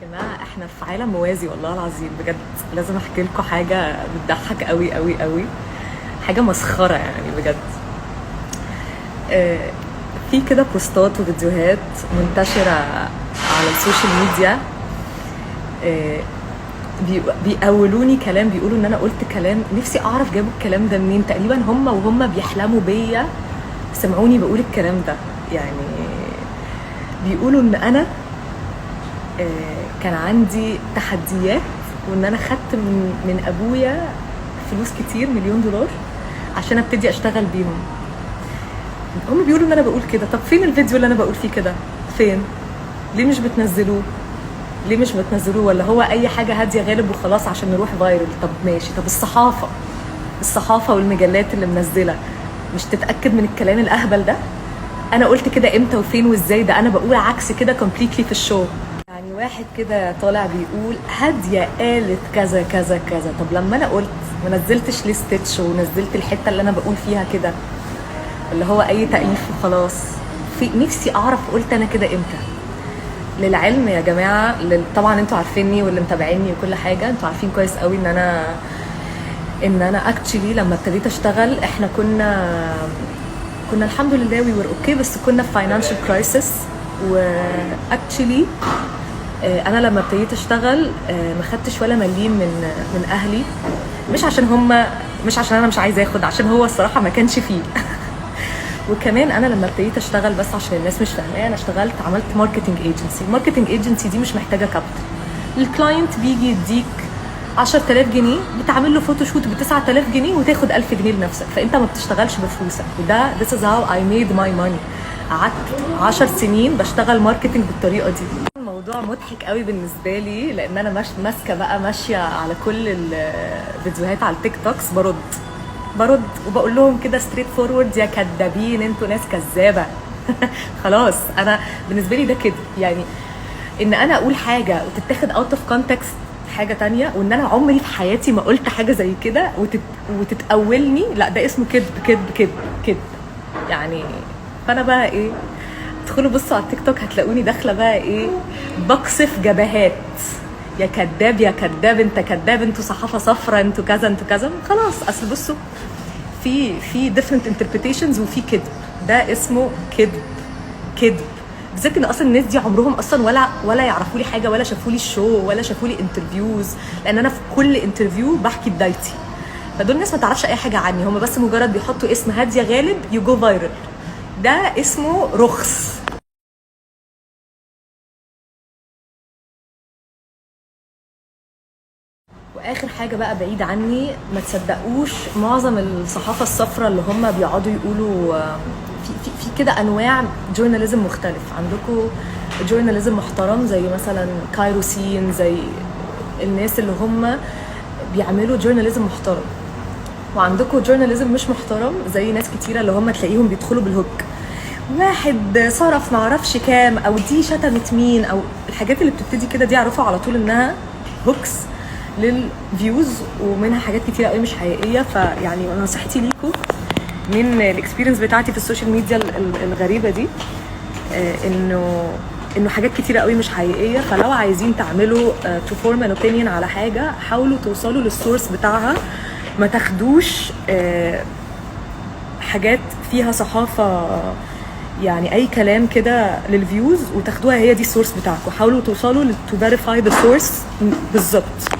جماعة احنا في عالم موازي والله العظيم بجد. لازم احكي لكم حاجة بتضحك قوي قوي قوي، حاجة مسخرة يعني بجد. في كده بوستات وفيديوهات منتشرة على ال social media، بيقولوني كلام، بيقولوا ان انا قلت كلام، نفسي اعرف جابوا الكلام ده منين. تقريبا هم وهم بيحلموا بيا سمعوني بقول الكلام ده. يعني بيقولوا ان انا كان عندي تحديات، وان انا خدت من ابويا فلوس كتير، $1,000,000، عشان ابتدي اشتغل بيهم. هم بيقولوا ان انا بقول كده. طب فين الفيديو اللي انا بقول فيه كده؟ فين؟ ليه مش بتنزلوه؟ ليه مش بتنزلوه؟ ولا هو اي حاجة هادية غالب وخلاص عشان نروح viral؟ طب ماشي. طب الصحافة والمجلات اللي منزله مش تتاكد من الكلام الاهبل ده؟ انا قلت كده امتى وفين وازاي؟ ده انا بقول عكس كده completely في ال show. يعني واحد كده طالع بيقول هادية قالت كذا كذا كذا. طب لما انا قلت ما نزلتش ليه stitch ونزلت الحتة اللي انا بقول فيها كده، اللي هو اي تأليف وخلاص؟ في نفسي اعرف قلت انا كده امتى. للعلم يا جماعة، طبعا انتوا عارفيني واللي متابعيني وكل حاجة، انتوا عارفين كويس قوي ان انا actually لما ابتديت اشتغل احنا كنا الحمد لله we were okay، بس كنا في financial crisis. و actually انا لما ابتديت اشتغل ما خدتش ولا مليم من اهلي، مش عشان هم، مش عشان انا مش عايزه اخد، عشان هو الصراحة ما كانش فيه. وكمان انا لما ابتديت اشتغل، بس عشان الناس مش فاهمه، انا اشتغلت عملت marketing agency. ال marketing agency دي مش محتاجه capital. ال client بيجي يديك 10000 جنيه، بتعمل له photoshoot ب 9000 جنيه وتاخد 1000 جنيه لنفسك، فانت ما بتشتغلش بفلوسك. وده this is how I made my money. قعدت 10 سنين بشتغل marketing بالطريقة دي. الموضوع مضحك قوي بالنسبة لي، لان انا مش ماسكه بقى، ماشية على كل الفيديوهات على ال TikToks، برد وبقول لهم كده straightforward، يا كدابين انتوا ناس كذابه. خلاص انا بالنسبة لي ده كده، يعني ان انا اقول حاجة وتتاخد out of context حاجة تانية، وان انا عمري في حياتي ما قلت حاجة زي كده وتتقولني، لا ده اسمه كذب كذب كذب كذب يعني. فانا بقى ايه، ادخلوا بصوا على التيك توك هتلاقوني داخله بقى ايه، بقصف جبهات، يا كذاب يا كذاب انت كذاب، انتوا صحافة صفرا، انتوا كذا انتوا كذا. خلاص اصل بصوا في different interpretations وفي كذب، ده اسمه كذب كذب. بالذات ان اصلا الناس دي عمرهم اصلا ولا يعرفوا لي حاجة، ولا شافوا لي ال show، ولا شافوا لي interviews، لان انا في كل interview بحكي بدايتي. فدول الناس ما تعرفش اي حاجة عني، هم بس مجرد بيحطوا اسم هادية غالب you go viral. ده اسمه رخص. واخر حاجة بقى بعيد عني، ما تصدقوش معظم الصحافة الصفراء اللي هم بيقعدوا يقولوا في كده انواع journalism مختلف. عندكم journalism محترم زي مثلا Cairo Scene، زي الناس اللي هم بيعملوا journalism محترم، وعندكم journalism مش محترم زي ناس كتيرة اللي هم تلاقيهم بيدخلوا بال hook، واحد صرف معرفش كام، او دي شتمت مين، او الحاجات اللي بتبتدي كده دي اعرفوا على طول انها hooks لل views، ومنها حاجات كتيرة قوي مش حقيقية. فيعني نصيحتي ليكم من ال experience بتاعتي في ال social media الغريبة دي، انه حاجات كتيرة قوي مش حقيقية. فلو عايزين تعملوا to form an opinion على حاجة، حاولوا توصلوا لل source بتاعها، ما تاخدوش حاجات فيها صحافة يعني اي كلام كده لل views وتاخدوها هي دي ال source بتاعكم. حاولوا توصلوا to verify the source بالظبط.